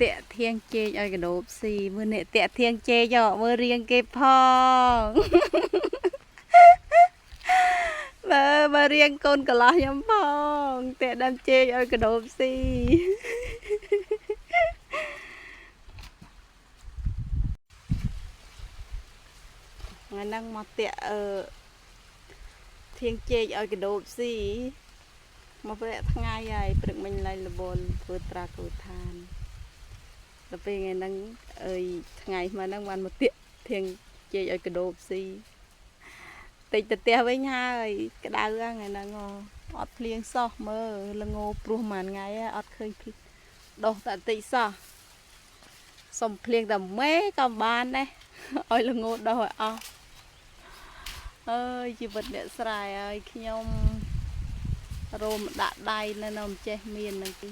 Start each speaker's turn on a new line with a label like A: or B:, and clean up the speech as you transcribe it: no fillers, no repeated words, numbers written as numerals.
A: តាក់ធៀងចេកឲ្យកដោបស៊ីមើលអ្នកតាក់ធៀងចេកមើលរៀងគេផង មើលមើលរៀងកូនកន្លោះខ្ញុំផងតាក់ដើមចេកឲ្យកដោបស៊ី ថ្ងៃហ្នឹងមកតាក់អឺធៀងចេកឲ្យកដោបស៊ីមកព្រឹកថ្ងៃហើយព្រឹកមិញឡៃលបលធ្វើត្រាគោឋានដល់ពេលថ្ងៃហ្នឹងអើយថ្ងៃមកហ្នឹងបានមកតាក់ធៀងចេកឲ្យកដោបស៊ីតិចទៅផ្ទះវិញហើយក្តៅហ្នឹងថ្ងៃហ្នឹងហ៎អត់ភ្លៀងសោះមើលល្ងព្រោះមួយថ្ងៃហ៎អត់ឃើញភ្លៀងដុះតែតិចសោះសុំភ្លៀងតែមេក៏បានដែរ ឲ្យល្ងដុះឲ្យអស់ អើយជីវិតអ្នកស្រែហើយខ្ញុំរោមដាក់ដៃនៅនៅម្ចេះមានហ្នឹងទី